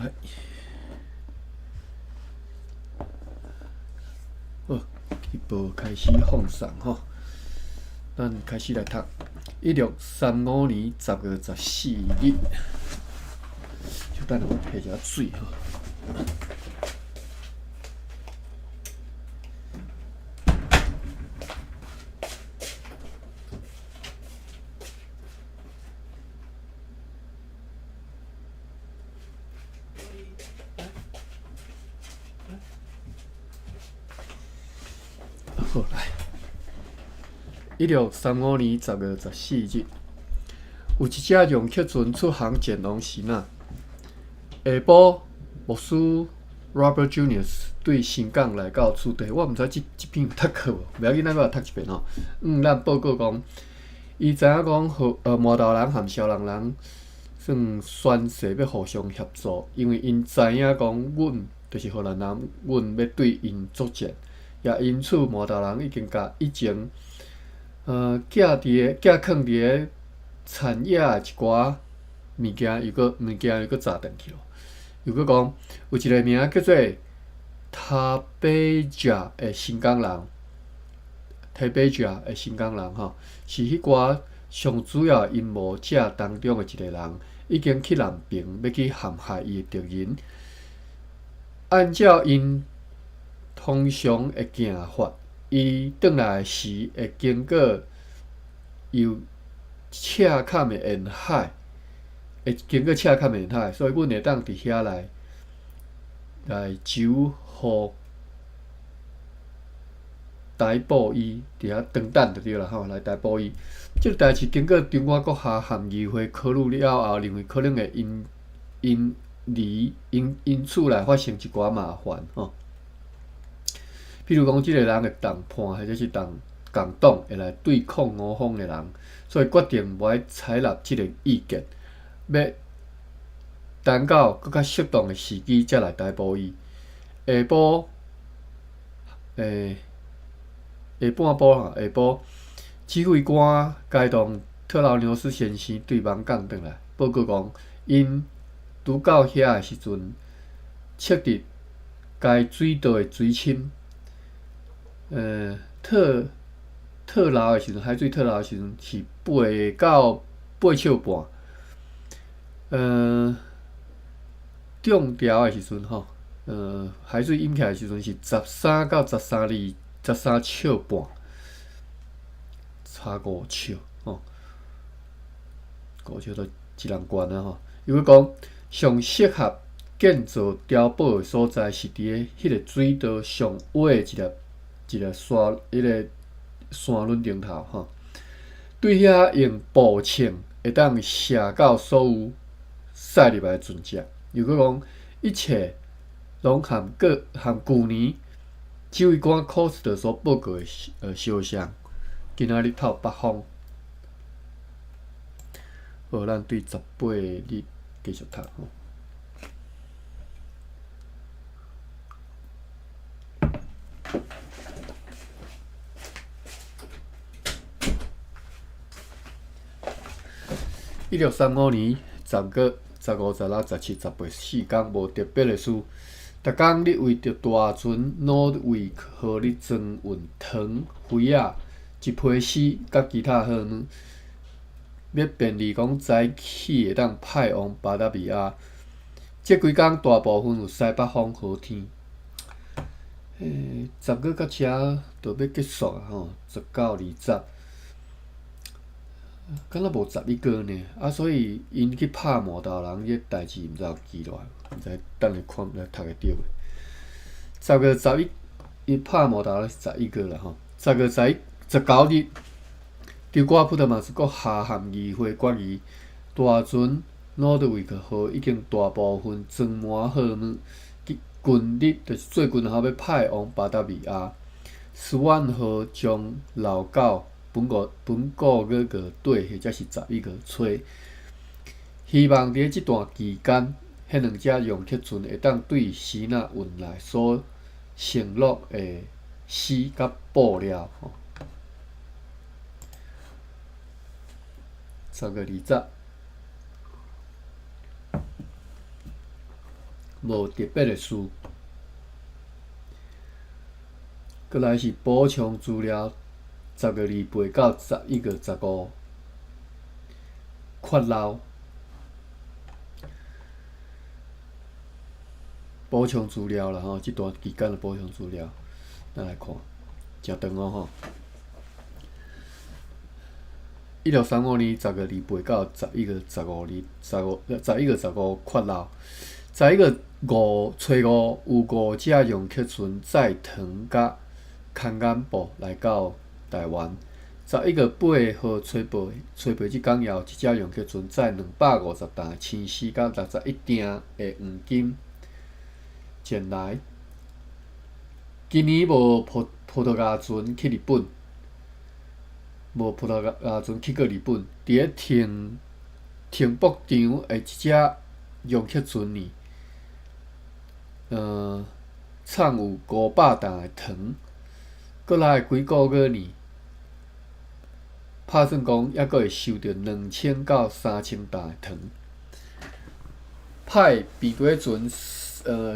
來，好，直播開始放送吼，咱開始來讀。1635年10月14日，小等下我提一下水吼。好，來，1635年10月14日，有一隻容克船出航前往支那。下晡，牧師 Robert Junius 對新港來到此地，我毋知這篇有讀過無？袂要緊，咱閣來讀一遍吼。咱報告講，伊知影講，麻豆人和蕭人人算宣誓欲互相協助，因為𪜶知影講，阮就是荷蘭人，阮欲對𪜶作戰。也因此，麻豆人已經共以前，寄佇個寄囥佇個田野的一寡物件，又閣炸轉去囉。又閣講，有一個名叫做塔貝加的新港人，塔貝加的新港人吼，是彼寡上主要陰謀者當中的一個人，已經去南爿欲去陷害伊的敵人。按照𪜶通常的行法，伊轉來時會經過有赤坎的沿海，會經過赤坎的沿海，所以阮會當佇遐來招呼逮捕伊，佇遐等等就對啦吼，來逮捕伊。這個代誌經過中華閣下和議會考慮了後，認為可能會因因而因因此來發生一寡麻煩吼。比如講，這個人會同叛，或者是同共黨會來對抗我方的人，所以決定無愛採納這個意見，欲等到閣較適當的時機才來逮捕伊。下半晡哈，下晡指揮官偕同特勞紐斯先生對網港轉來報告講，𪜶拄到遐的時陣，測得該水道的水深。特勞的時陣，海水特勞的時陣是8到8尺半。漲潮的時陣吼，海水湧起來的時陣是13到13厘，13尺半，差5尺吼，5尺都一人懸啊吼。又閣講，上適合建造碉堡的所在是佇咧彼個水道上矮的一個山，彼個山崙頂頭吼，對遐用步槍會當射到所有駛入來的船隻。又閣講，一切攏含過含舊年指揮官科斯特所報告的相像。今仔日透北風，好，咱對18日繼續讀吼。1635年10月15、16、17、18四工無特別的事。逐工咧為著大船挪威號咧裝運糖、茴仔、一批絲佮其他貨物，欲便利講早起會當派往巴達維亞。這幾工大部分有西北風好天。10月到遮就欲結束啊吼，19、20。敢若無11個呢，啊，所以𪜶去拍麻豆人這代誌毋知有記落來，毋知等下看來讀會著無。10月11，伊拍麻豆人是11月啦吼。10月11，19日，中國普特馬斯閣下和議會決議，大船諾德維克號已經大部分裝滿貨物，近日就是最近吼欲派往巴達維亞。斯萬號將留到本個月月底或者是11月初，希望佇這段期間，彼兩隻容克船會當對支那運來所承諾的絲佮布料。10月20。無特別的事。閣來是補充資料，10月28到11月15，缺漏。補充資料啦吼，這段期間的補充資料，咱來看，誠長哦吼。1635年10月28到11月15日，11月15缺漏。11月5初5，有五隻楊克船載糖佮空眼布來到台灣。11月8號初八，初八這工也有一隻楊克船載250擔青絲佮61鋛的黃金前來。今年無葡萄牙船去日本，無葡萄牙船去過日本。佇咧停泊場的一隻楊克船呢，藏有500擔的糖。閣來幾個月呢，拍算講猶閣會收著2000到3000擔的糖。派平底船，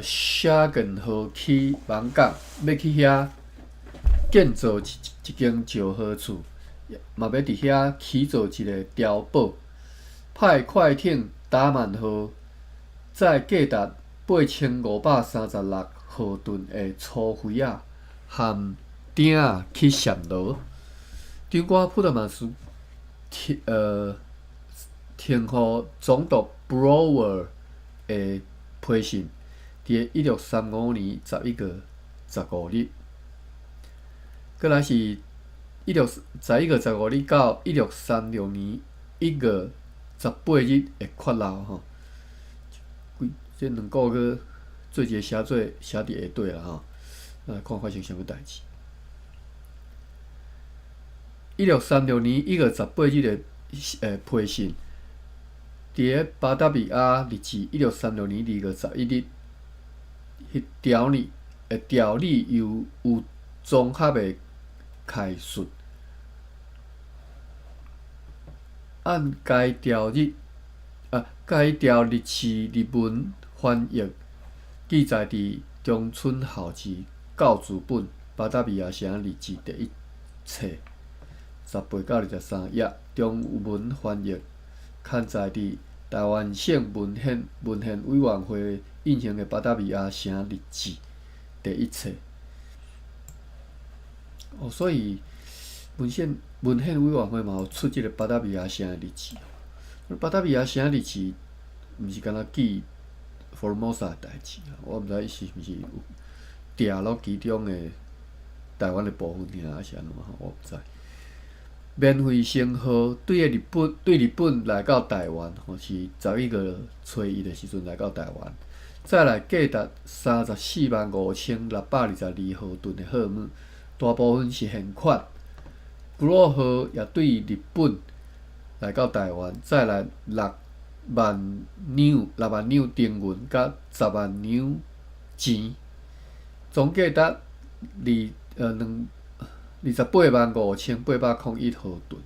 沙根號去艋舺，欲去遐建造一間石號厝，嘛欲佇遐起造一个碉堡。派快艇達曼號載價值8536荷噸的粗灰仔含鼎仔去暹羅。長官普特曼斯呈予總督布魯沃的批信，佇1635年11月15日。閣來是11月15日到1636年1月18日的缺漏吼，這2個月做一个寫做寫佇下底啦吼，咱來看發生啥物代誌。1636年1月18日的批信，佇咧巴達維亞日志1636年2月11日，彼條例的條例有綜合的概述。按該條日啊，該條日誌日文翻譯記載佇中村孝治校注本《巴達維亞城日誌》第一冊18到23頁，中文翻譯刊載佇臺灣省文獻委員會印行的《巴達維亞城日誌》第一冊。哦，所以文獻委員會嘛有出這个巴達維亞城的日誌。巴達維亞城日誌毋是干焦記福爾摩沙的代誌啊，我毋知伊是毋是有掠落其中的臺灣的部分爾，還是按怎吼，我毋知。免費星號對日本來到臺灣，吼是11月初1的時陣來到臺灣，再來價值345,622荷噸的貨物，大部分是現款。古魯號也對日本來到臺灣，再來6萬兩丁銀佮10萬兩錢，總價值285801荷噸。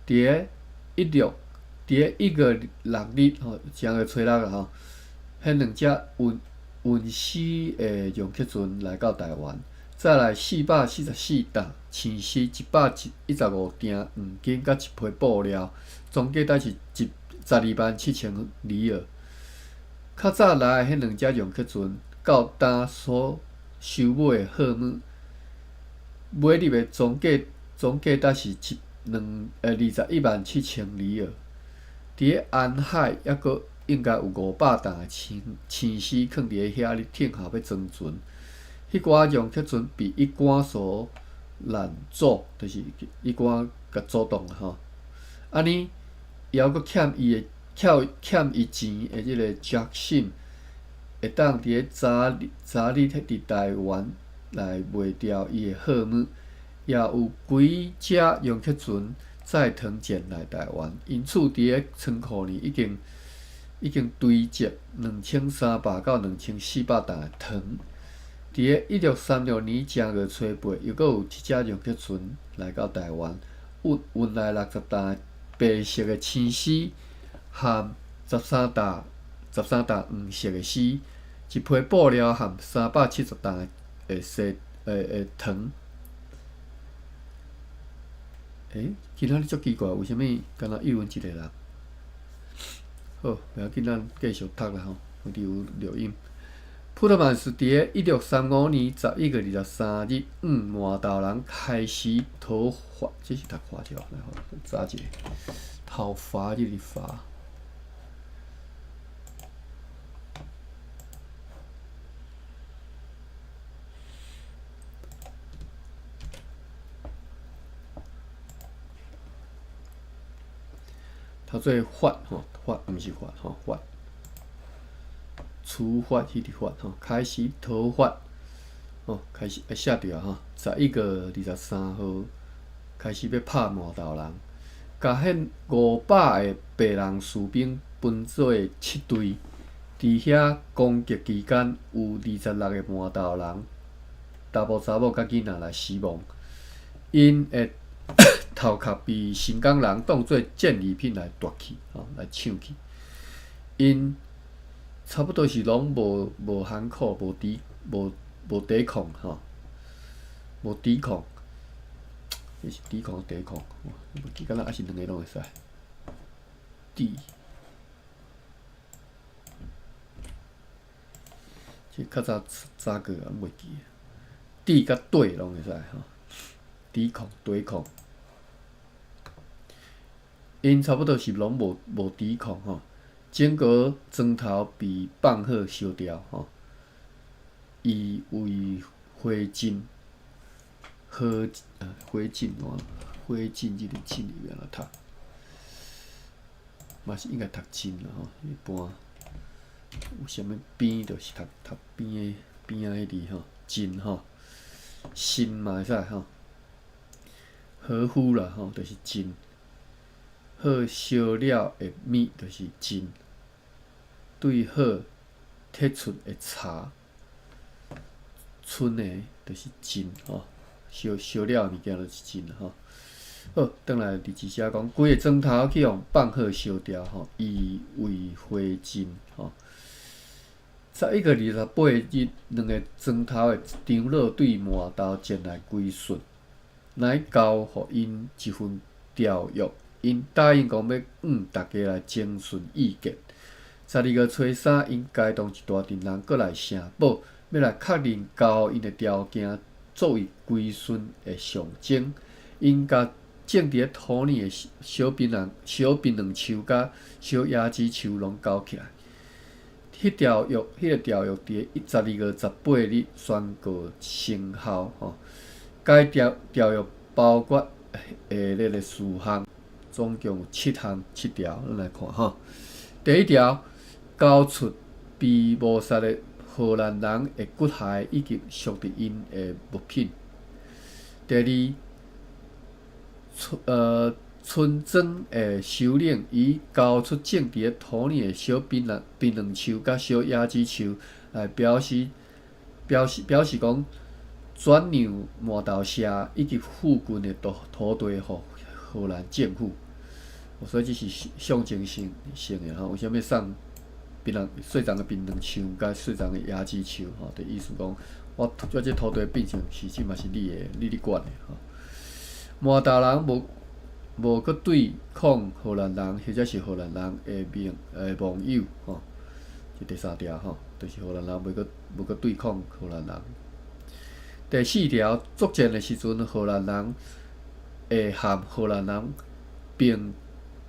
佇咧1月6日吼，正月初六啊吼，彼兩隻運絲的楊克船來到臺灣，再來444擔青絲，115鋛黃金佮一批布料，總價值是127000里爾。較早來的彼兩隻楊克船，到今所收買的貨物，買入的總價值是217000里爾。佇咧安海猶閣應該有500擔的青絲囥佇咧遐咧等候欲裝船。彼寡楊克船被一竿所攔阻，就是一竿共阻擋吼。按呢，猶閣欠伊錢的這个傑森，會當佇咧早日佇臺灣來賣掉伊的貨物，也有幾隻楊克船載糖前來臺灣，因此佇咧倉庫呢已經堆積2300到2400擔的糖。佇咧1636年正月初八，又閣有一隻楊克船來到臺灣，運來60擔白色的青絲，含13擔黃色的絲。一批布料含370担的西的糖。欸，今仔日足奇怪，為啥物敢若有阮一个人？好，袂要緊，咱繼續讀啦吼，反正有錄音。普特曼是佇咧1635年11月23日，向麻豆人開始討伐，這是讀伐對？來，我查一下，討伐這個伐。讀做法吼，法毋是法吼，法。處罰彼個罰吼，開始討伐吼，開始會寫著啊吼，11月23號開始欲拍麻豆人，共彼500個白人士兵分做七隊，佇遐攻擊期間，有26個麻豆人查埔查某佮囡仔來死亡，𪜶的頭殼被新港人當做戰利品來奪去，吼來搶去，𪜶差不多是攏無反抗、無抵抗吼，無抵抗，這是抵抗抵抗，無記敢若抑是兩个攏會使。抵，這較早查過啊，袂記。抵佮對攏會使吼，抵抗對抗，𪜶差不多是攏無抵抗吼。整個磚頭被放火燒掉，吼，夷為灰燼。火灰燼哦，灰燼這個燼是欲按怎讀？嘛是應該讀燼啦吼，一般有啥物邊就是讀讀邊的邊仔彼字吼，燼吼，心嘛會使吼，呵護啦吼，就是燼。火燒了的物就是燼，對火鐵出的柴，賰的就是燼吼，燒燒了的物件就是燼吼。好，轉來日誌寫講，規个磚頭去予放火燒掉吼，夷為灰燼吼。11月28日，兩个磚頭的長老對麻豆前來歸順，乃交予𪜶一份條約。𪜶答應講欲向大家來徵詢意見。12月初三，𪜶偕同一大陣人閣來城堡，欲來確認交予𪜶的條件作為歸順的象徵。𪜶共種佇咧土裡的小檳榔、小檳榔樹佮小椰子樹攏交起來。彼條約佇12月18日宣告生效。吼，該條約包括下列的事項。總共有七項七條，咱來看吼。第一條，交出被謀殺的荷蘭人的骨骸以及屬佇𪜶的物品。第二，村莊的首領以交出種佇咧土裡的小檳榔樹佮小椰子樹來表示講轉讓麻豆社以及附近的土地予荷蘭政府。所以這是象徵性的吼，為啥物送檳榔細叢的檳榔樹佮細叢的椰子樹吼？就意思講，我這土地變成是這嘛是你的，你咧管的吼。麻豆人無閣對抗荷蘭人，或者是荷蘭人的盟友吼。這第三條吼，就是荷蘭人無閣對抗荷蘭人。第四條，作戰的時陣，荷蘭人會和荷蘭人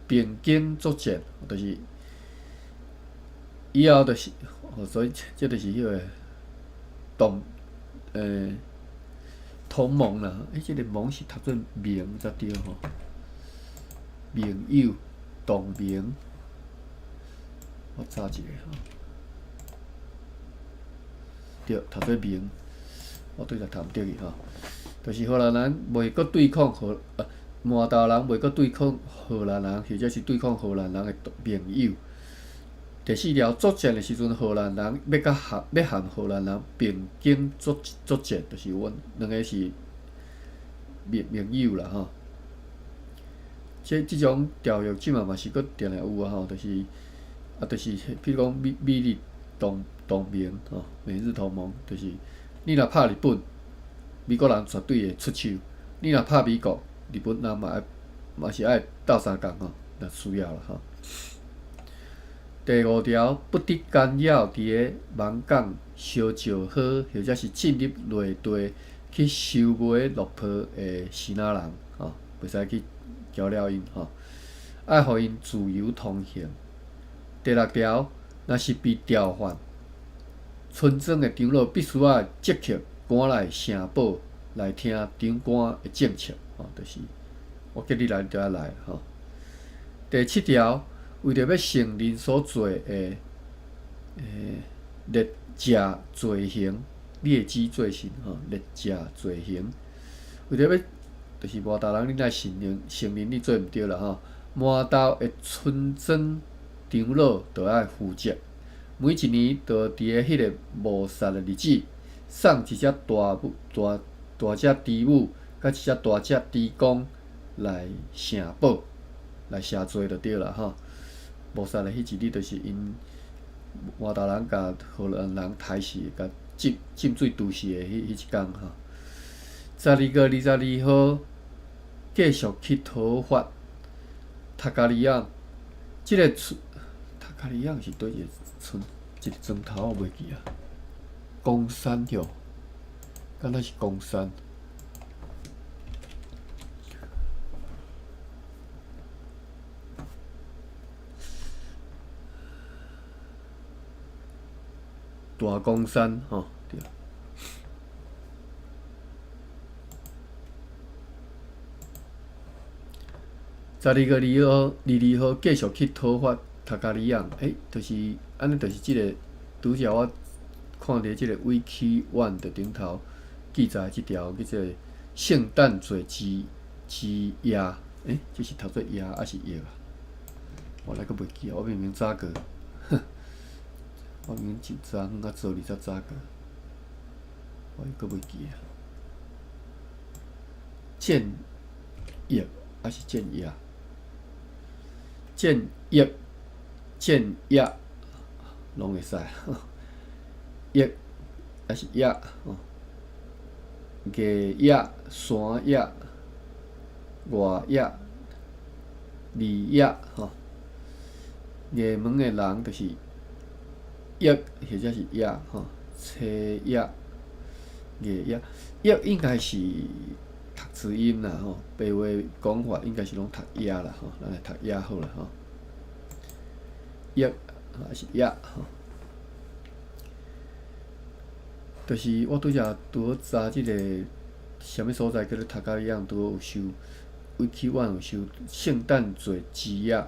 並肩作戰，就是以後就是，所以這就是彼個同盟啦。欸，這個盟是讀做盟才對吼，盟友同盟，我查一下吼，對，讀做盟，我對來讀毋對去吼，就是荷蘭人袂閣對抗麻豆人袂閣對抗荷蘭人，或者是對抗荷蘭人的盟友。第四條，作戰的時陣，荷蘭人欲和荷蘭人並肩作戰，就是阮兩个是盟友啦吼。這種條約這馬嘛是閣定定有啊吼，就是啊，就是比如講美日同盟吼，美日同盟就是你若拍日本，美國人絕對會出手；你若拍美國，日本人嘛愛嘛是愛鬥相共吼，若需要啦吼。第五條，不得干擾佇个網港燒石火，或者是進入內地去收買落魄的支那人，吼，袂使去攪擾𪜶吼，愛予𪜶自由通行。第六條，若是被調犯，村莊的長老必須愛即刻趕來城堡來聽長官的政策，吼，就是我叫你來，你就愛來，吼。第七條，為著欲承認所做的劣跡罪行、劣跡罪行吼，劣跡罪行，為著欲就是麻豆人，你愛承認承認你做毋對啦吼。麻豆的村莊長老著愛負責，每一年都佇个彼个無殺的日子，送一隻大大大隻豬母，佮一隻大隻豬公來城堡來謝罪就對啦吼。無殺的彼一日，就是𪜶麻豆人共荷蘭人刣死，共浸浸水毒死的彼彼一工吼。12月22號，繼續去討伐塔加里昂。這个村塔加里昂是佗一个村，一个莊頭我袂記啊。岡山著，敢若是岡山。大岡山吼，對。12月2號、22號繼續去討伐塔加里昂，就是按呢，就是這个拄才我看佇這个 Wiki One 的頂頭記載這條叫做聖誕節之夜，這是讀做夜抑是夜啊？我來閣袂記啊，我明明早過，我明明真早遠仔做20早過，我閣袂記啊。戰役抑是戰役？戰役、戰役，攏會使。役抑是役吼，月野、山野、外野、二野吼。衙門的人就是役或者是野吼，車野、月野，役應該是讀字音啦吼，白話講法應該是攏讀野啦吼，咱來讀野好啦吼。役抑是野吼，就是我拄才拄好查這个啥物所在叫做塔加里昂，拄好有收 Wiki One 有收聖誕節之夜，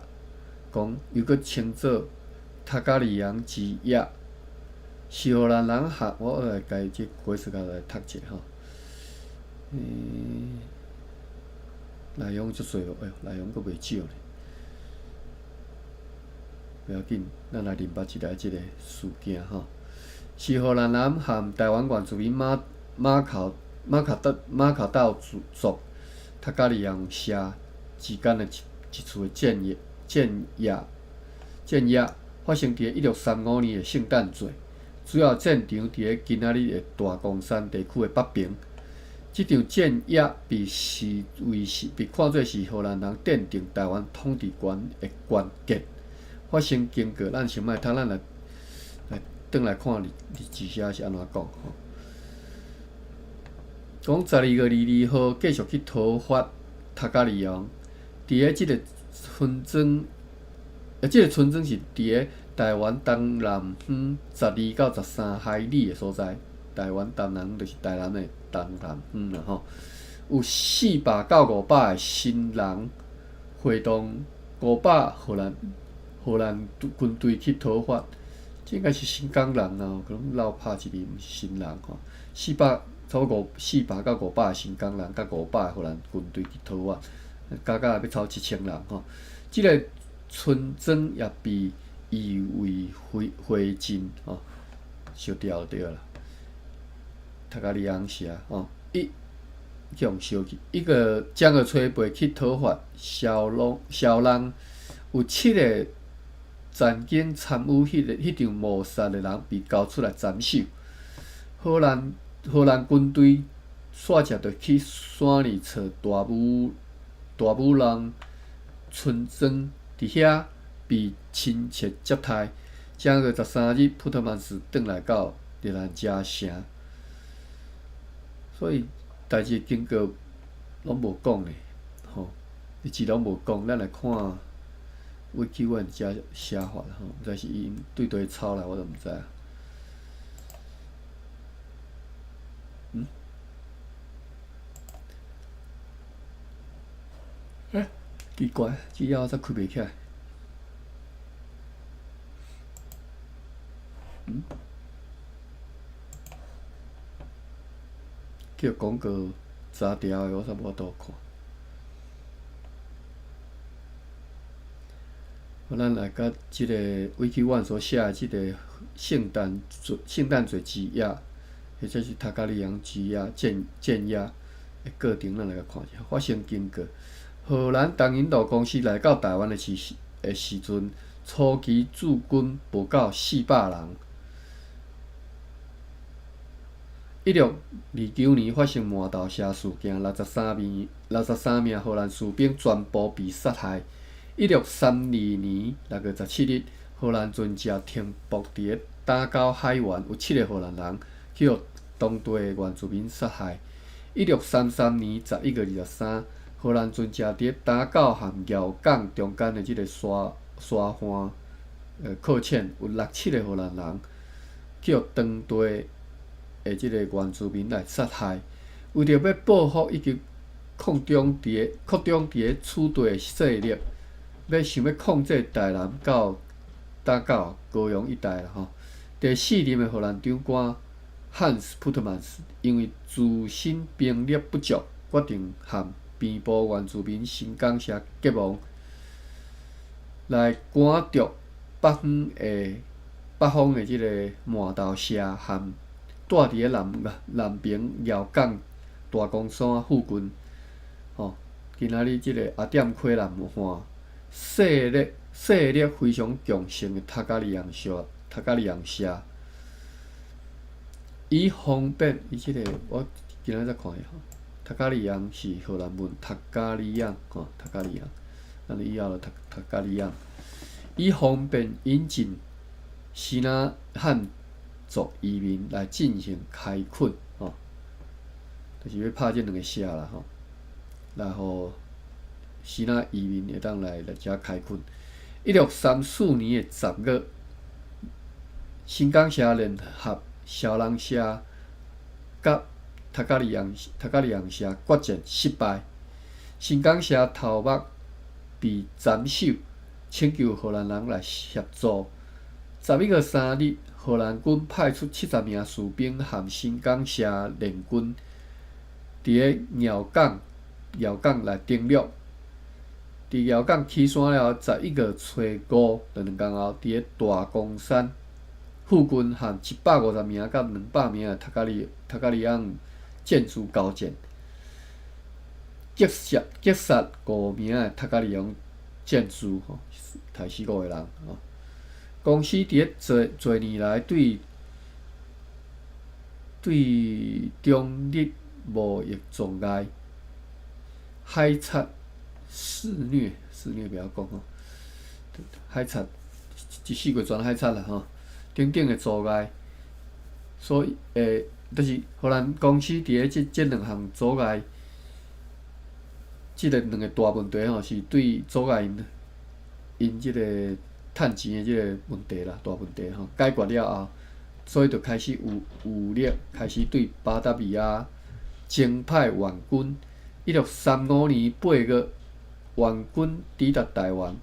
講又閣稱做塔加里昂之夜，是荷蘭人學，我來共這解釋來讀者吼。內容足濟哦，哎喲，內容閣袂少咧。袂要緊，咱來認捌一下這个事件吼。是荷蘭人和台灣原住民馬馬考馬卡道馬卡道族塔加里昂社之間的一一次的戰役戰役戰役，發生佇1635年的聖誕節，主要戰場佇咧今仔日的大岡山地區的北爿。這場戰役被視為是被看做是荷蘭人奠定台灣統治權的關鍵。發生經過，咱先莫讀，咱來來轉來看日日誌寫是按怎講吼。講12月22號繼續去討伐塔加里昂，佇咧這个村莊，這个村莊是佇咧台灣東南方12到13海里的所在。台灣東南方就是台南的東南方啦吼。有400到500个新人會同500荷蘭軍隊去討伐，這應該是新港人啊，可能漏拍一字，毋是新人吼。四百差不多400到500个新港人，佮500个荷蘭軍隊去討伐，加加欲超7000人吼。這个村莊也被夷為灰灰燼吼，燒掉就對啦。塔加里昂社吼，伊去予燒去，一個將個崔貝去討伐蕭龍蕭人，有七个曾經參與彼場謀殺的人被交出來斬首。荷蘭軍隊煞接著去山裡揣大武人村莊，佇遐被親切接待。正月十三日，普特曼斯轉來到熱蘭遮城。所以代誌經過攏無講咧，吼，日子攏無講，咱來看 Wikione 遮寫法吼，毋知是𪜶對佗抄來，我都毋知啊。嗯？欸，奇怪，這頁我煞開袂起來。嗯？叫廣告砸掉的，我煞無法度看。咱來佮這个 Wikione 所寫的這个聖誕節之夜，或者是塔加里昂之夜、鎮壓的過程，咱來共看一下。發生經過，荷蘭東印度公司來到台灣的時陣，初期駐軍無夠400人。1629年發生饃頭社事件，63名荷蘭士兵全部被殺害。1632年6月17日，荷蘭船隻停泊佇咧打狗海灣，有七个荷蘭人去予當地的原住民殺害。1633年11月23，荷蘭船隻佇咧打狗和蟯港中間的這个沙岸擱淺，有六七个荷蘭人去予當地的這个原住民來殺害。為著欲報復以及擴張佇咧此地的勢力，欲想欲控制台南到打狗、高雄一帶啦吼。第四任的荷蘭長官漢斯·普特曼斯因為自身兵力不足，決定和邊部原住民新港社結盟，來趕逐北方的這个饃頭社和蹛佇咧南邊蟯港大公山附近，吼，今仔日這个阿店溪南岸。勢力非常強盛的塔加里昂社，以方便伊這个，我今仔才看著吼，塔加里昂是荷蘭文，塔加里昂吼，塔加里昂，咱以後就讀塔加里昂，以方便引進支那漢族移民來進行開墾吼，就是欲拍這兩个社啦吼，來予支那移民會當來遮開墾。1634年的10月，新港社聯合蕭人社佮塔加里昂社決戰失敗，新港社頭目被斬首，請求荷蘭人來協助。11月3日，荷蘭軍派出70名士兵和新港社聯軍，佇咧蟯港來登陸。佇蟯港起山了後，11月初五，就兩工後，佇咧大岡山附近，和150名到200名的塔加里昂戰士交戰，擊殺五名的塔加里昂戰士，吼，刣死五个人，吼。公司佇咧濟年來對中日貿易阻礙、海賊肆虐，肆虐袂曉講吼，海賊一四月全海賊啦吼，等等的阻礙，所以就是荷蘭公司佇咧這兩項阻礙，這个兩个大問題吼，是對阻礙𪜶這个趁錢的這个問題啦，大問題吼，解決了後，所以就開始有力開始對巴達維亞征派援軍。1635年8月，援軍抵達台灣。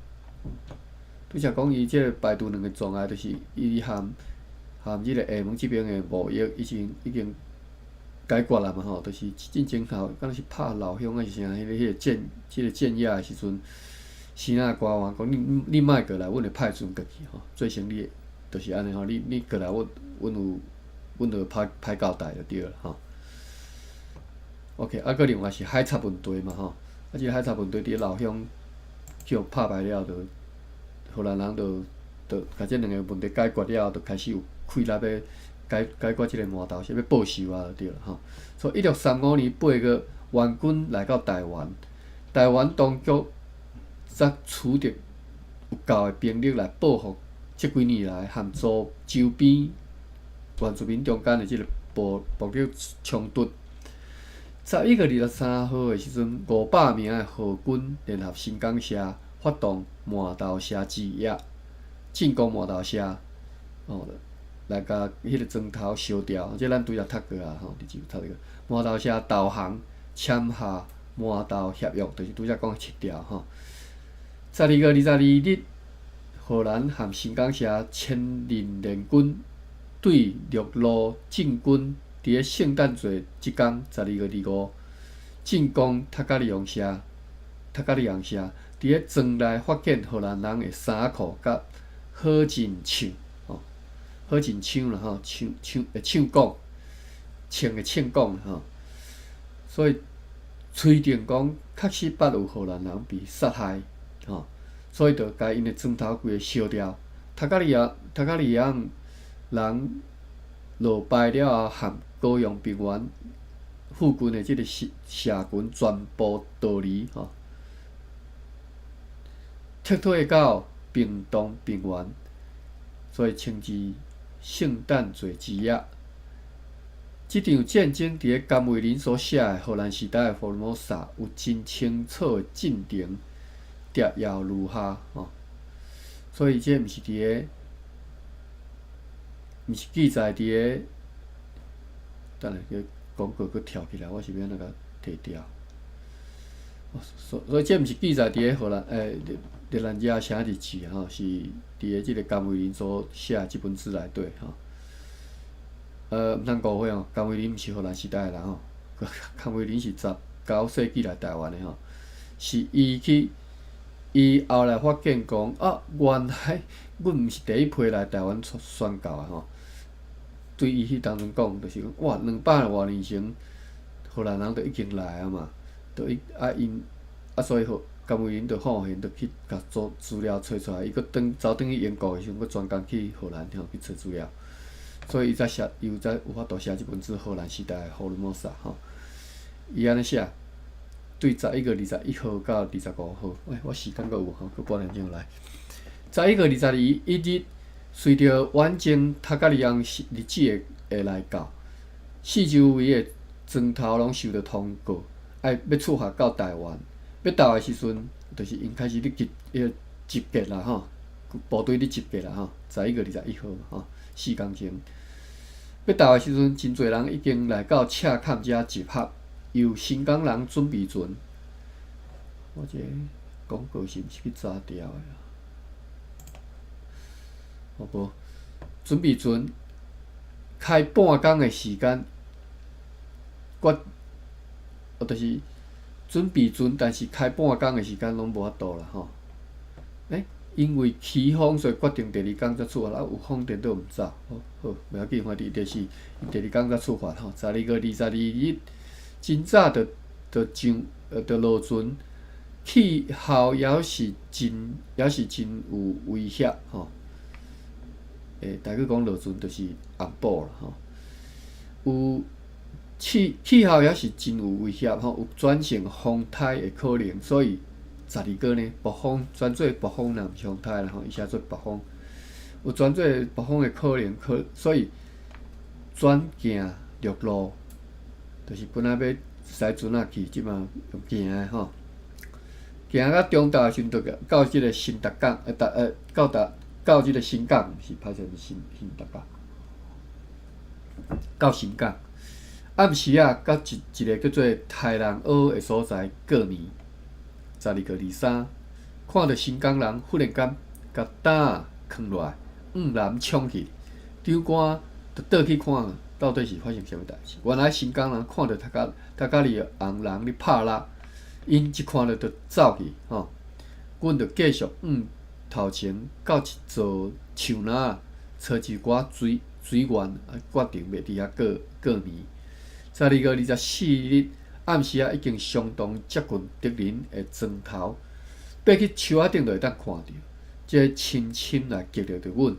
拄才講伊這个排除兩个阻礙，就是伊和這个廈門這邊的貿易已經解決了嘛吼，就是進前頭敢若是拍老鄉抑是啥，彼个鎮這个鎮壓的時陣，支那官員講你莫過來，阮會派船過去吼，做生意就是按呢吼，你過來，阮就歹歹交代就對了吼。OK，啊，閣另外是海賊問題嘛吼，啊，這个海賊問題佇咧老鄉去予拍敗了，就荷蘭人就就共這兩个問題解決了後，就開始有氣力欲解解決這个饃頭社，欲報仇啊，就對啦吼。所以1635年8月，援軍來到台灣，台灣當局才取得有夠的兵力來報復這幾年來和周周邊原住民中間的這个暴暴力衝突。11月23號的時陣，500名的荷軍聯合新港社發動饃頭社之役，進攻饃頭社，哦，來共彼个磚頭燒掉。這咱拄才讀過啊，吼，佇就讀過。饃頭社投降，簽下饃頭協約，就是拄才講七條吼。12月22日，荷蘭和新港社千人聯軍對陸路進軍。佇咧聖誕節這工，12月25，進攻塔加里王社。塔加里昂社佇咧庄內發現荷蘭人的衫褲佮好進唱，吼，好進唱啦吼，唱唱會唱講，唱會唱講吼，所以推定講確實捌有荷蘭人被殺害，吼，所以就共𪜶的磚頭規个燒掉。塔加里昂塔加里昂人落敗了後，和高雄平原附近的這个社社群全部逃離，吼，撤退到屏東平原，所以稱之聖誕節之夜。這場戰爭佇咧甘為霖所寫的《荷蘭時代的福爾摩沙》有真清楚的進程，摘要如下，吼。所以這毋是佇咧，毋是記載佇咧。等下，個廣告閣跳起來，我是欲按怎共提掉？所所以這毋是記載佇咧荷蘭欸，熱蘭遮城日誌吼，是佇咧這个甘為霖所寫的這本書內底吼。毋通誤會哦，甘為霖毋是荷蘭時代的人吼，甘為霖是19世紀來台灣的吼，是伊去，伊後來發現講啊，原來阮毋是第一批來台灣宣教的吼。對伊彼當陣講，就是講哇，200外年前，荷蘭人就已經來啊嘛，就伊啊𪜶啊，所以荷甘為霖就好閒，就去共資資料揣出來，伊閣轉走轉去英國的時陣，閣專工去荷蘭吼去揣資料，所以伊才寫，伊有才有法度寫這本書《荷蘭時代的福爾摩沙》吼。伊按呢寫，對11月21號到25號，欸，我時間閣有吼，閣半點鐘來。11月22一日，隨著遠征塔加里昂日子的會來到，四周圍的磚頭攏收著通告，愛欲出發到台灣。欲到的時陣，就是𪜶開始咧集彼个集結啦吼，部隊咧集結啦吼。11月21號吼，4工前。欲到的時陣，真濟人已經來到赤崁遮集合，由新港人準備船。我這個廣告是毋是去炸掉的啊？哦無，準備船開半工的時間，決，哦，就是準備船，但是開半工的時間攏無法度啦吼。欸，因為起風，所以決定第二工才出發。啊，有風顛倒毋走，好，好，袂要緊，反正就是第二工才出發吼。12月22日，真早就就上，就落船。氣候猶是真，猶是真有威脅吼。欸，台語講落船就是紅布啦吼。有氣氣候猶是真有威脅吼，有轉成風颱的可能，所以12個呢，暴風轉做暴風啦，毋是風颱啦吼，伊寫做暴風，有轉做暴風的可能，可所以轉行陸路，就是本來欲駛船仔去，這馬用行的吼。行到中晝的時陣，就到這个新竹港，欸，達欸，到達到這个新港，毋是歹勢，是新新竹港，到新港。暗時仔，佮一一个叫做台南澳的所在過暝。12月23，看著新港人忽然間共擔囥落來，向南衝去，長官就倒去看，到底是發生啥物代誌。原來新港人看著塔加塔加里尪人咧拍獵，𪜶一看著就走去吼。阮就繼續向頭前到一座樹林，揣一寡水水源，啊，決定欲佇遐過過暝。12月24日暗時仔已經相當接近敵人的磚頭，爬去樹仔頂就會當看著。這深深來激勵著阮。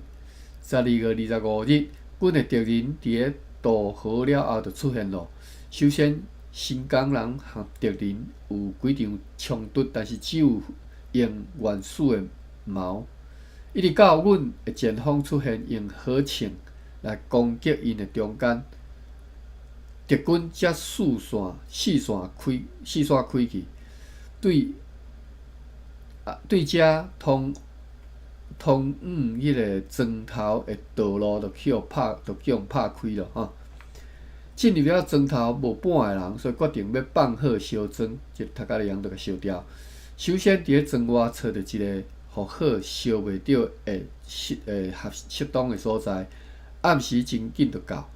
12月25日，阮的敵人佇咧渡河了後就出現咯。首先，新港人和敵人有幾場衝突，但是只有用原始的矛。一直到阮的前鋒出現，用火槍來攻擊𪜶的中間，敵軍才四散開去，對遮通往彼个庄頭的道路就去予拍開囉吼。進入了莊頭無半个人，所以決定欲放火燒莊，這頭家己人就共燒掉。首先佇咧莊外揣著一個予火燒袂著的適合適當的所在。暗時真緊就到，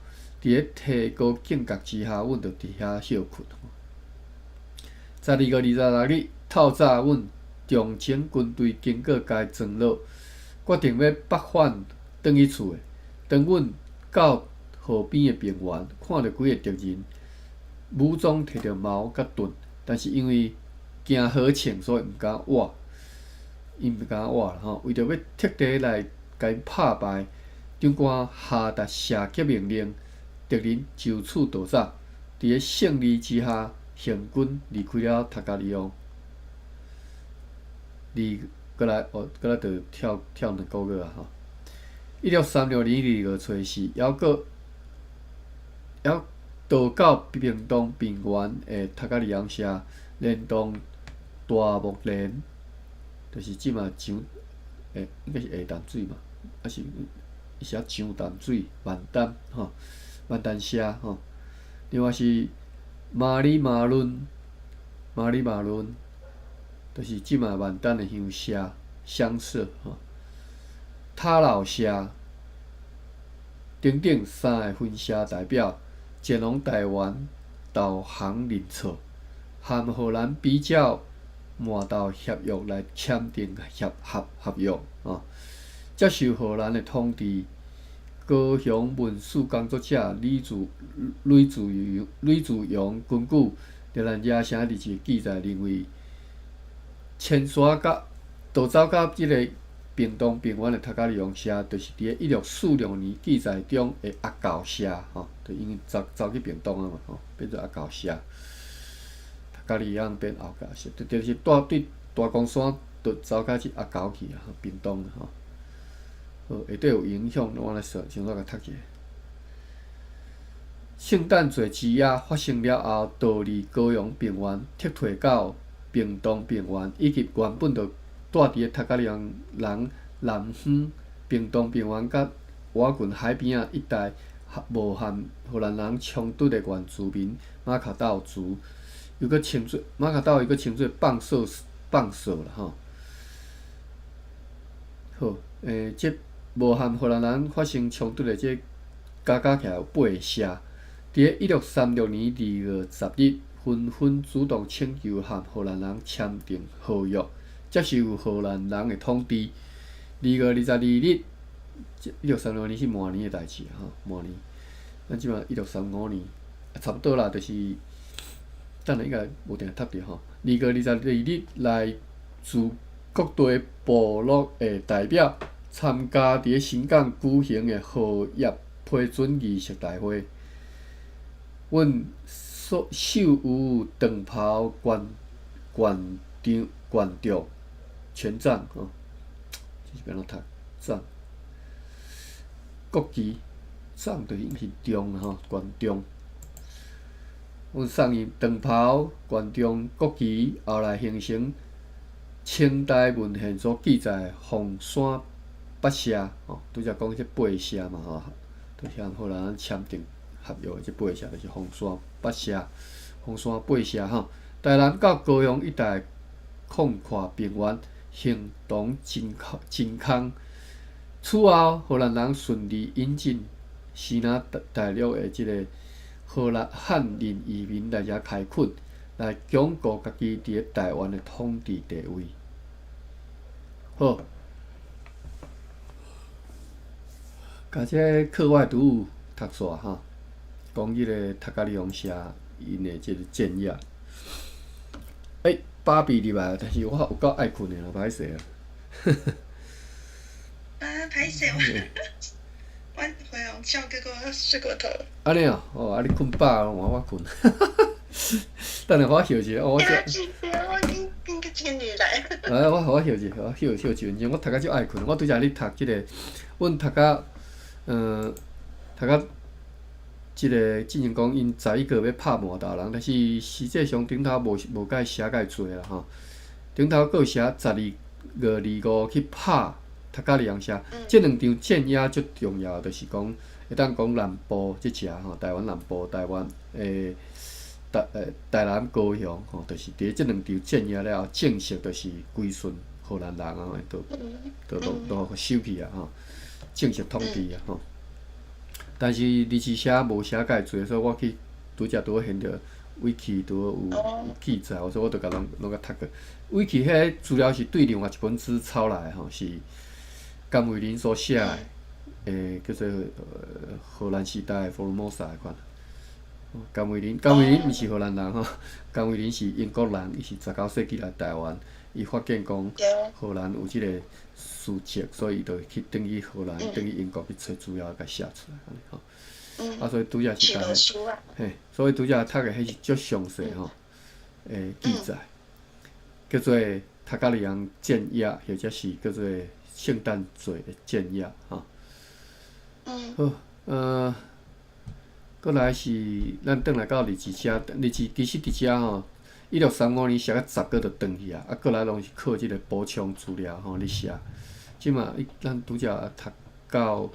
佇咧提高警覺之下，阮就佇遐歇睏。12月26日透早，阮長征軍隊經過該庄落，決定欲北返轉去厝的。當阮到河邊的平原，看著幾个敵人武裝提著矛佮盾，但是因為驚火槍，所以毋敢倚，𪜶毋敢倚啦吼。為著欲徹底來共𪜶拍敗，長官下達射擊命令，敵人就此逃走。佇咧勝利之下，行軍離開了塔加里翁。離閣來哦，閣來就跳跳兩個月啊吼。1636年2月初四，猶閣猶逃到屏東平原的塔加里翁社，連同大木蓮，就是這馬上應該是下淡水嘛，抑是伊寫上淡水萬丹吼，萬丹社吼。另外是馬里馬倫，馬里馬倫，就是這馬萬丹的鄉社鄉社吼。塔老社等等三个分社代表前往台灣投降認錯，和荷蘭比較饃頭協約來簽訂合約吼，接受荷蘭的統治。高雄文史工作者呂自呂自呂自陽根據熱蘭遮城日誌記載，認為遷徙甲逃走到這个屏東平原的頭家里社，就是佇咧1646年記載中的阿猴社吼，就因為走去屏東啊嘛吼，變做阿猴社。頭家里翁變後猴社，就是對大岡山就走到去阿猴去啊，屏東吼。好，下底有影響，我來先先來共讀一下。聖誕節之夜發生了後，逃離高雄平原，撤退到屏東平原，以及原本就蹛佇咧頭家里翁人南方屏東平原佮瓦郡海邊仔一帶，無和荷蘭人衝突的原住民馬卡道族，又閣稱做馬卡道，又閣稱做放射啦吼。好，這無和荷蘭人發生衝突的這加加起來有八个社，佇咧1636年2月10日，紛紛主動請求和荷蘭人簽訂和約，接受荷蘭人的統治。2月22日，一六三六年是滿年的代誌吼，滿年。咱這馬1635年，差不多啦，就是等下應該無定讀著吼。2月22日，來自各地部落的代表參加佇咧新港舉行的和約批准儀式大會。阮所授予長袍權杖權杖吼，這是欲按怎讀？杖國旗杖就是應該是杖啦吼，權杖。阮送伊長袍權杖國旗，後來形成清代文獻所記載的鳳山八社吼，拄才講這八社嘛吼，就是和荷蘭人簽訂合約的這八社，就是鳳山八社、鳳山八社吼。台南到高雄一帶廣闊平原，行動真空。此後，荷蘭人順利引進西南大陸的這个荷蘭漢人移民來遮開墾，來鞏固家己佇咧台灣的統治地位。好，共這个課外讀物讀煞吼，講彼个頭家里王社𪜶的這个戰役。欸，芭比入來，但是我有夠愛睏的啦，歹勢啊。歹勢，我回籠笑，結果睡過頭。按呢哦，哦，啊你睏飽，換我睏。等下我歇一下，哦，我這。我緊緊個請你來。來，我予我歇一下，我歇歇一分鐘。我讀甲足愛睏，我拄才咧讀這個，阮讀甲，讀甲這個進前講𪜶11個欲拍麻豆人，但是實際上頂頭無無共伊寫蓋濟啦吼。頂頭閣寫12月25去拍頭家里昂城，這兩場戰役足重要，就是講會當講南部這遮吼，台灣南部、台灣台台南、高雄吼，就是佇這兩場戰役了後，正式就是歸順荷蘭人啊，都都都都收去啊吼，正式統治啊吼。但是二字寫無寫蓋濟，所以我去拄才拄好現著 Wiki 拄好有有記載，所以我就共攏攏共讀過。Wiki 彼个資料是對另外一本書抄來的吼，是甘慧玲所寫的，叫做荷蘭時代的福爾摩沙的款。甘慧玲，甘慧玲毋是荷蘭人吼，甘慧玲是英國人，伊是19世紀來台灣，伊發現講荷蘭有這個事跡，所以伊就去轉去荷蘭，轉去英國去揣資料，共寫出來按呢吼。啊，所以拄才是共彼，所以拄才讀的彼是足詳細吼，記載，叫做頭家里昂戰役，或者是叫做聖誕節的戰役吼。好，閣來是咱轉來到日子遮，日子其實佇遮吼，1635年寫到10個就斷去啊，啊，閣來攏是靠這個補充資料吼咧寫。這馬咱拄才讀到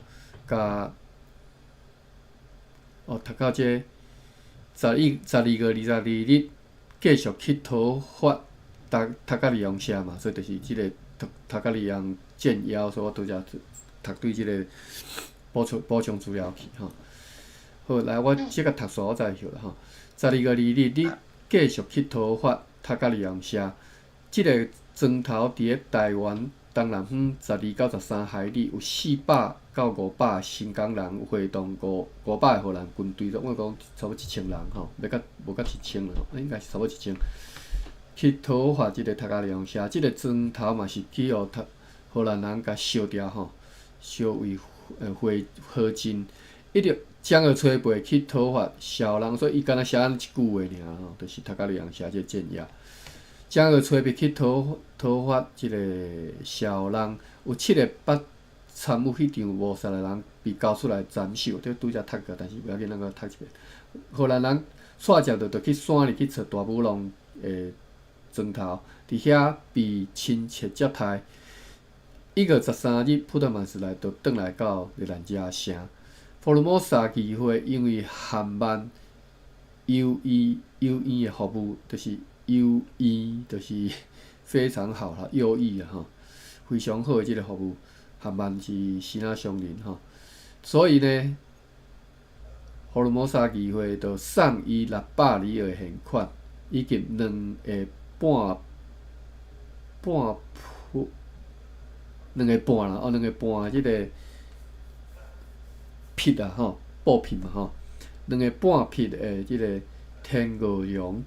佮哦，讀到這11、12月22日，繼續去討伐頭頭家里昂城嘛，所以就是這個頭頭家里昂戰役，所以我拄才讀對這個補充補充資料去吼。好，來，我這個讀煞，我再歇啦吼。12月2日，你繼續去討伐頭家里昂城，這個莊頭佇咧台灣東南方12到13海里，有400到500新港人會同五五百個荷蘭軍隊，我講差不多一千人吼，欲較無到一千啦，應該是差不多一千。去討伐這個頭家里昂城，這個莊頭嘛是去予頭荷蘭人共燒掉吼，燒為火火燼，一直正月初八去討伐蕭人，所以伊敢若寫按呢一句話爾吼，就是頭家里昂城這個戰役。正月初八去討討伐這個蕭人，有七個捌參與彼場謀殺的人被交出來斬首，這拄才讀過，但是無要緊，咱閣讀一遍。荷蘭人帶接著就去山裡去揣大武龍的莊頭，佇遐被親切接待。1月13日，普特曼斯來就轉來到熱蘭遮城。福爾摩沙議會因為韓曼優異優異的服務，就是優異，就是非常好啦，優異啊吼，非常好的這個服務，韓曼是支那商人吼，所以呢，福爾摩沙議會就送伊600里爾的現款，以及兩個半半鋪兩個半啦，哦，兩個半這個匹啊吼，布匹嘛吼，兩個半匹的這個天鵝絨。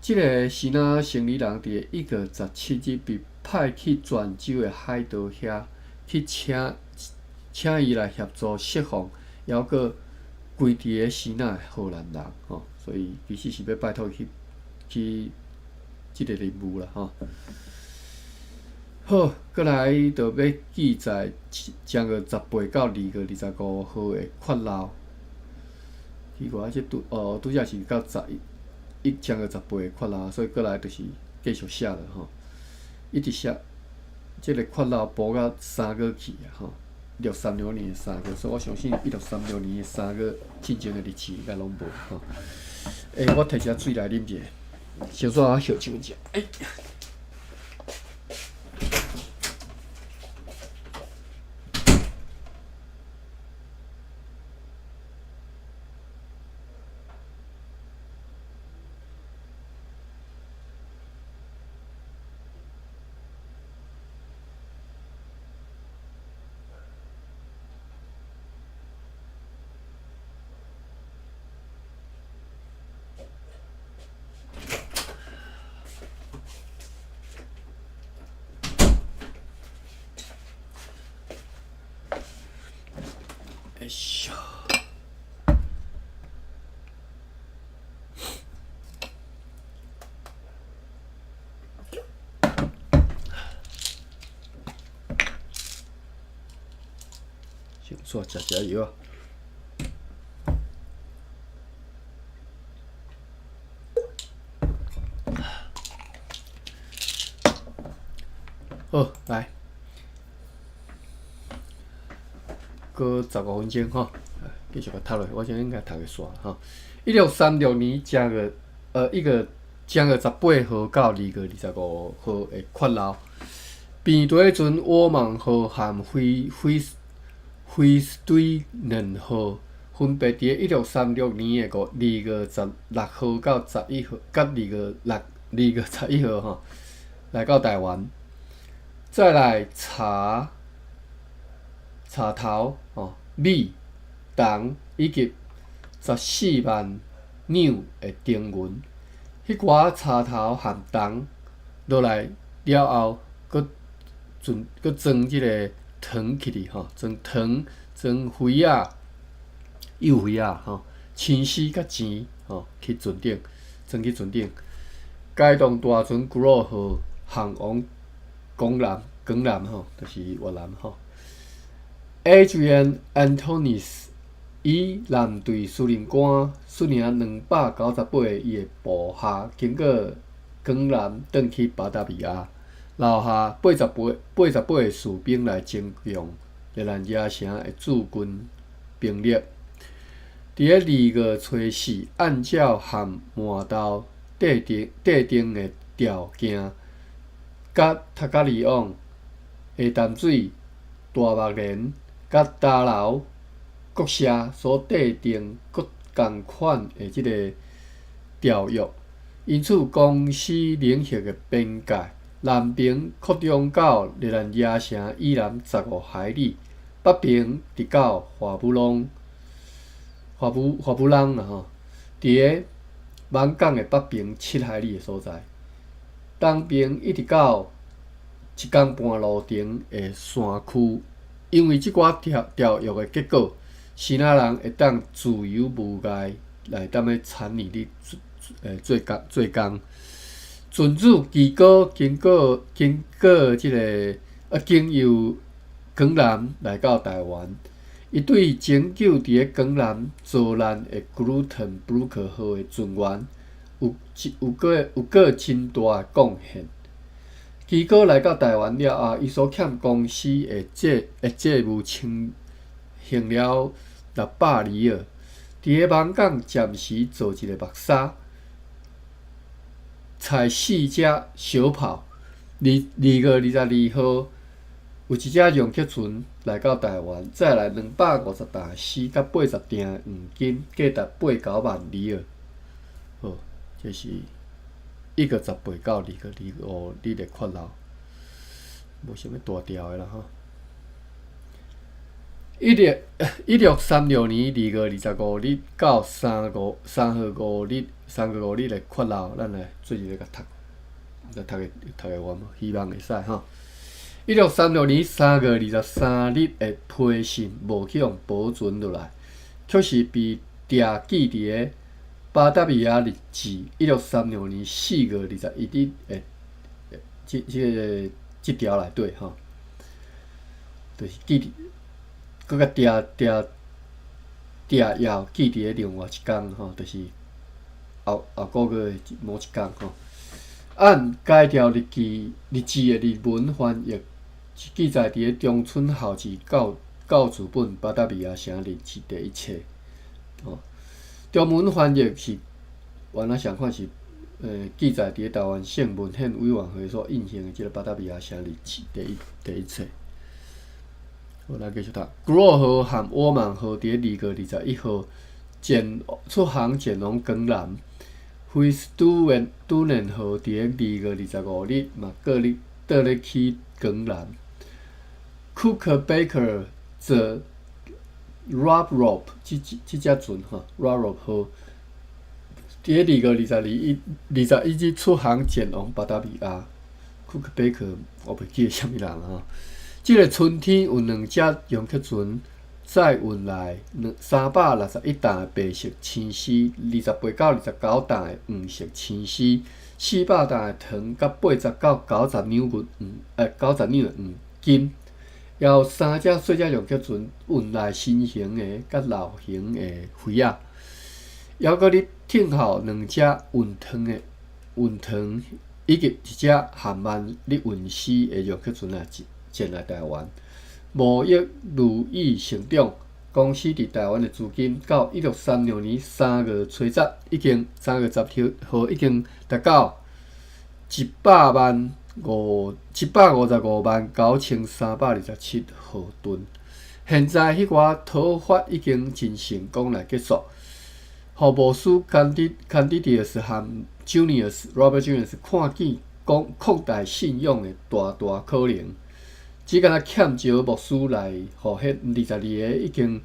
這個支那生理人佇1月17日被派去泉州的海盜遐去請請伊來協助釋放，猶閣關佇咧支那的荷蘭人吼，所以其實是欲拜託去去這個任務啦吼。好，閣來就欲記載正月18到2月25號的缺漏。奇怪，這拄哦拄才是到十一正月十八的缺漏，所以閣來就是繼續寫啦吼。一直寫，這個缺漏補到三月去啊吼，1636年的三月，所以我相信1636年的三月進前的日期應該攏無吼。欸，我提一下水來啉者，先煞我歇一分鐘。欸。哎咻！先煞食食藥啊！好，來，閣15分鐘吼，繼續共讀落去，我想應該讀會煞吼。1636年正月，一個正月18號到2月25號的缺漏。平地船沃芒號和菲菲菲斯對嫩號分別佇1636年的2月16號到11號，佮2月11號吼，來到臺灣。再來茶茶頭吼米銅以及14萬兩的丁銀。彼寡柴頭和銅落來了後，閣存閣裝這个糖起去吼，裝糖、裝肥仔、幼肥仔吼、青絲佮錢吼去船頂，裝去船頂。該棟大船古老號航往江南，江南吼，就是越南吼。Adrian Antonis 以艦隊司令官率領298個伊的部下，經過江南轉去巴達維亞，留下88個士兵來增強熱那亞城的駐軍兵力。佇咧2月初四，按照和麻豆制定的條件，佮塔加里旺、下淡水、大目連佮打撈各社所制定閣仝款的這个條約，因此公司領域的邊界南邊擴張到熱那亞城以南15海里，北邊直到華武朗、華武朗啦吼，佇咧艋港的北邊7海里的所在，東邊一直到一工半路程的山區。因為這寡條約的結果，支那人會當自由無礙來踮咧田裡咧做工做工。船主基哥經過這个經由江南來到臺灣，伊對拯救佇咧江南遭難的格魯騰布魯克號的船員有過真大的貢獻。基哥來到臺灣了後，伊所欠公司的債務清還了600里爾。佇咧艋舺暫時做一个目沙，載四隻小炮。2月22號，有一隻楊克船來到臺灣，載來250擔絲佮80鋛黃金，價值8、9萬里爾。好，這是1月18到2月25日的缺漏，無啥物大條的啦吼。1636年2月25日到3月5日的缺漏，咱來做一个共讀，來讀會完無？希望會使吼。1636年3月23日的批信無去予保存落來，卻是被訂記佇咧巴達維亞日誌1636年4月21日的這條內底吼，就是記佇，閣共訂訂訂要記佇咧另外一工吼，就是後後個月的某一工吼。按該條日誌的日文翻譯，是記載佇咧中村孝治校注本《巴達維亞城日誌》第一冊。吼，中文翻譯是原來相款是，記載佇咧臺灣省文獻委員會所印行的這个《巴達維亞城日誌》第一冊。好，來繼續讀。古洛號和沃曼號佇咧2月21號前出航前往江南。菲斯都嫩號佇咧2月25日嘛，閣咧倒咧去江南。庫克貝克坐 Rob 這隻船吼，Rob 號佇咧2月21日出航前往巴達維亞。庫克貝克我袂記得啥物人吼。這个春天有兩隻楊克船載運來361擔的白色青絲，28到29擔的黃色青絲，400擔的糖，佮80到90兩銀，90兩的黃金。也有三隻細隻龍骨船運來新型的佮老型的魚仔，猶閣咧聽候兩隻運糖的運糖，以及一隻含萬咧運絲的龍骨船來前來台灣。貿易如意成長，公司佇台灣的資金到1636年3月初十，已經3月10號已經達到15559,327荷噸。現在彼寡討伐已經真成功來結束。予牧師 Candidius 和 Junius Robert Junius 看見講擴大信仰的大大可能，只干焦欠招牧師來，予彼22個已經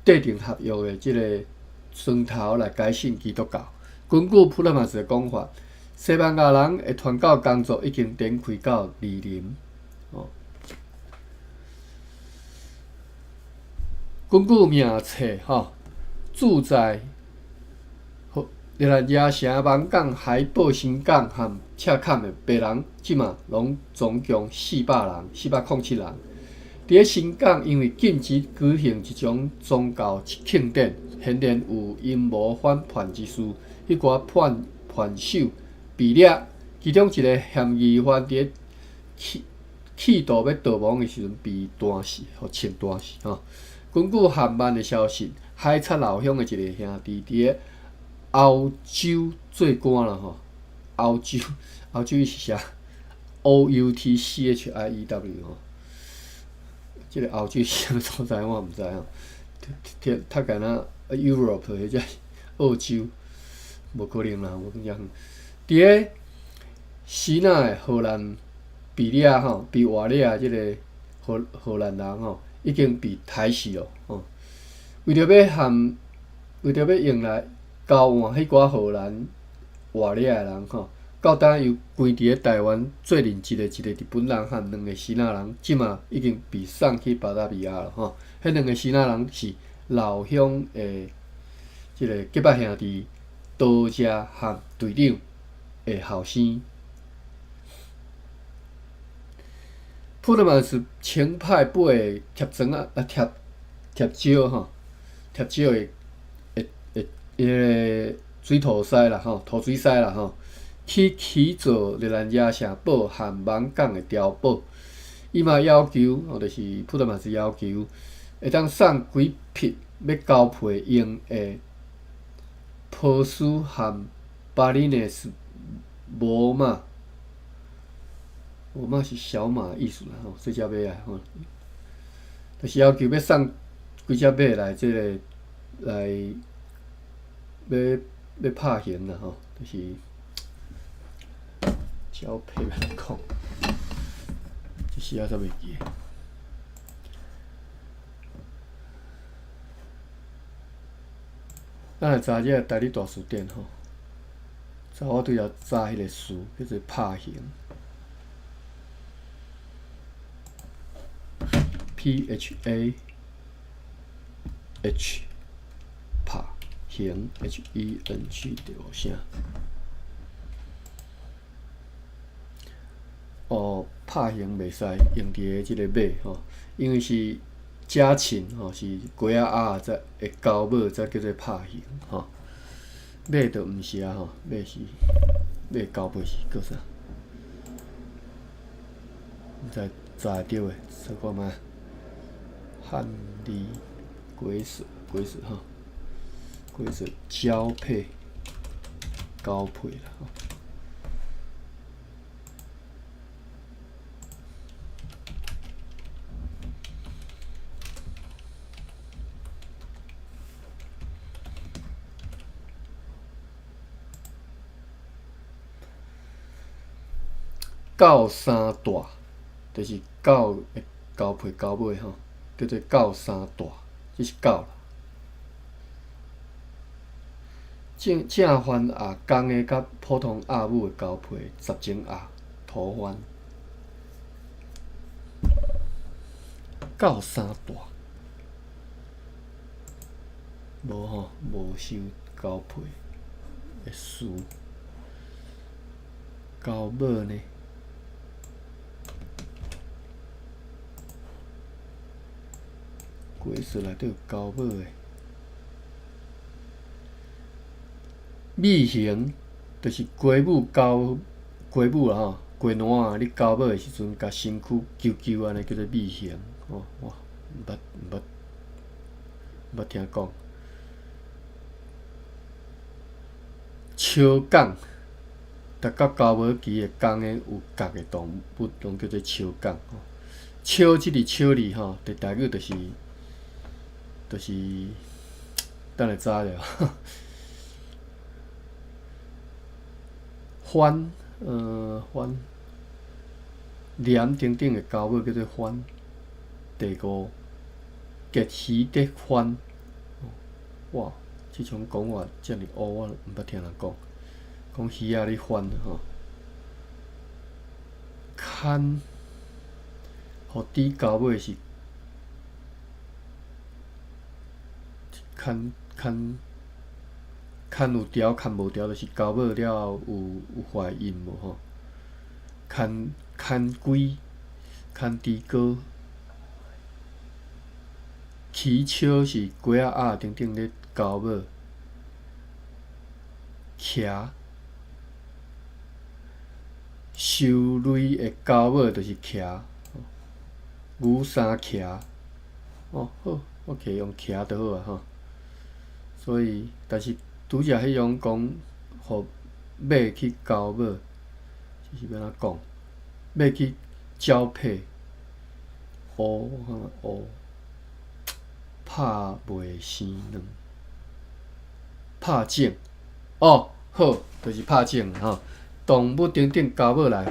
締定合約的這个船頭來改信基督教。根據普勒曼斯的講法，西班牙人的傳教工作已經展開到二林。哦，根據名冊吼，駐在熱蘭遮城、網港、海寶、新港和赤崁的白人，這馬攏總共400人，407人。佇咧新港，因為禁止舉行一種宗教慶典，顯然有陰謀反叛之事。彼寡叛叛首被掠，其中一个嫌疑犯佇咧企企圖欲逃亡的時陣被彈死，予槍彈死吼。根據韓曼的消息，海賊老鄉的一个兄弟佇咧歐洲做官啦吼。歐洲，歐洲是啥？OUTCHIEW 吼。這个歐洲是啥物所在，我毋知吼。讀讀敢若 Europe 或者澳洲，無可能啦，無咁遠。佇咧西奈的荷蘭被掠吼，被活掠這个荷蘭人吼，已經被刣死咯吼。為著欲用來交換彼寡荷蘭活掠的人吼，到今由關佇咧台灣做人質的一个日本人和兩个支那人，這馬已經被送去巴達維亞了吼。彼兩个支那人是老鄉的這个結拜兄弟多謝和隊長的後生。普特曼是清派八个貼磚仔啊貼貼石吼，貼石的的的彼个水土師啦吼，土水師啦吼，去起造熱蘭遮城堡和網港的碉堡。伊嘛要求，哦，就是普特曼斯要求，會當送幾匹欲交配用的波斯和巴里內斯母馬。母馬是小馬的意思啦吼，細隻馬啊吼，就是要求欲送幾隻馬來這个來欲欲拍型啦吼，就是交配來講，這時仔煞袂記。咱來查這个台語大辭典吼，查我拄才查彼個詞叫做拍型。PHAH 拍型 HENG 對無啥？哦，拍型袂使用佇咧這个馬吼，因為是家禽吼，是雞仔鴨仔才會交尾才叫做拍型吼。馬就毋是啊吼，馬是馬交配是叫啥？毋知查會著袂？查看覓？漢字鬼蛇，鬼蛇吼，鬼蛇交配，交配啦吼。狗三大，就是狗會交配交尾吼，叫做狗三大，這是狗啦。正正番鴨公的佮普通鴨母的交配，十種鴨土番。狗三大。無吼，無收交配的詞。交尾呢？雞蟀內底有交尾的。美形就是雞母交雞母啦吼，雞卵仔咧交尾的時陣，共身軀揪揪按呢叫做美形吼。我毋捌聽講。鍬角，逐甲交尾期的公的有角的動物，攏叫做鍬角吼。鍬這個鍬字吼，佇台語就是，等下知著。番，番，鐮頂頂的交尾叫做番。第五，結魚得番。哇，這種講法遮爾烏，我毋捌聽人講。講魚仔咧翻吼，牽，予豬交尾是牽牽。牽有條，牽無條，就是交尾了後有懷孕無吼？牽牽龜、牽豬哥、起笑是雞仔鴨等等咧交尾，騎獸類的交尾就是騎，牛三騎，哦好，OK 用騎就好啊吼。所以，但是。拄才彼種講，予馬去交尾，這是欲按怎講？馬去交配，烏我感覺烏拍袂生卵，拍種，哦好，就是拍種吼。動物頂頂交尾來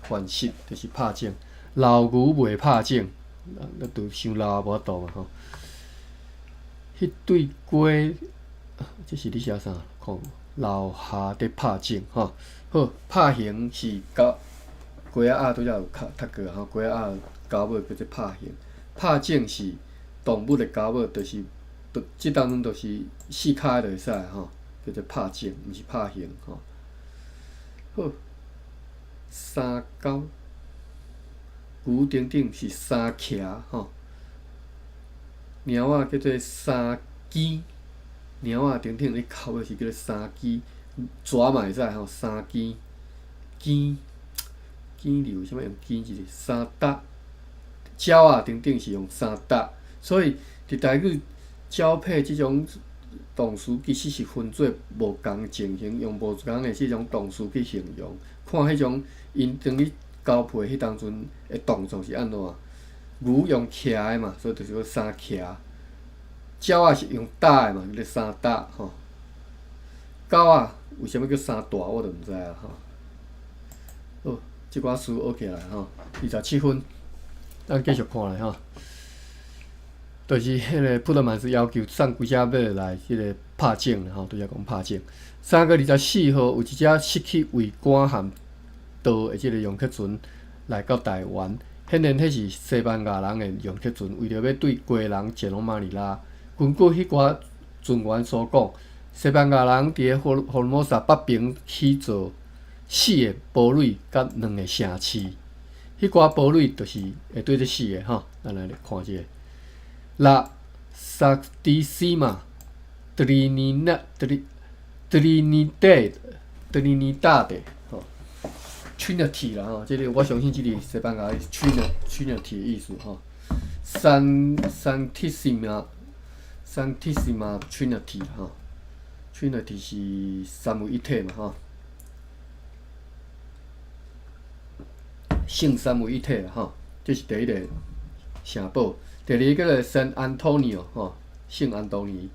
繁殖，就是拍種。老牛袂拍種，那都傷老啊，無法度嘛吼。彼對雞。這是咧寫啥？看無？樓下佇拍種吼，好，拍形是交雞仔鴨拄才有讀過吼，雞仔鴨交尾叫做拍形。拍種是動物的交尾，就是，這當陣就是四跤的就會使吼，叫做拍種，毋是拍形吼。好，三交牛頂頂是三騎吼，貓仔叫做三更。貓仔頂頂咧哭的是叫做三更，蛇嘛會使吼，三更，更，更字為啥物用更字？三搭，鳥仔頂頂是用三搭，所以佇台語交配這種動詞其實是分做無仝情形，用無仝的這種動詞去形容，看彼種𪜶當咧交配彼當陣的動作是按怎。牛用騎的嘛，所以就是講三騎。鳥仔是用搭的嘛，叫做三搭吼。狗仔為啥物叫三大，我就毋知啊吼。好，這寡詞學起來吼，27分，咱繼續看來吼。就是彼個普特曼斯要求送幾隻馬來彼個拍種吼，拄才講拍種。3月24號，有一隻失去桅杆和舵的這個楊克船來到台灣，顯然彼是西班牙人的楊克船，為著欲對基隆前往馬尼拉。根據彼寡船員所講，西班牙人佇個福爾摩沙北爿起造四個堡壘佮兩個城市。彼寡堡壘就是會對這四個吼，咱來看這個。La Santísima Trinidad 吼，Trinity 啦吼，這個我相信這個西班牙 Trinity 的意思吼。Santísima Trinity 吼，Trinity 是三位一體嘛吼，聖三位一體啦吼，這是第一個城堡。第二個叫做聖安東尼奧吼，聖安東尼，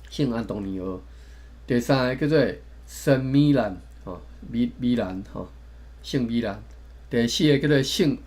聖安東尼奧。第三個叫做聖米蘭吼，米蘭吼，聖米蘭。第四個叫做聖。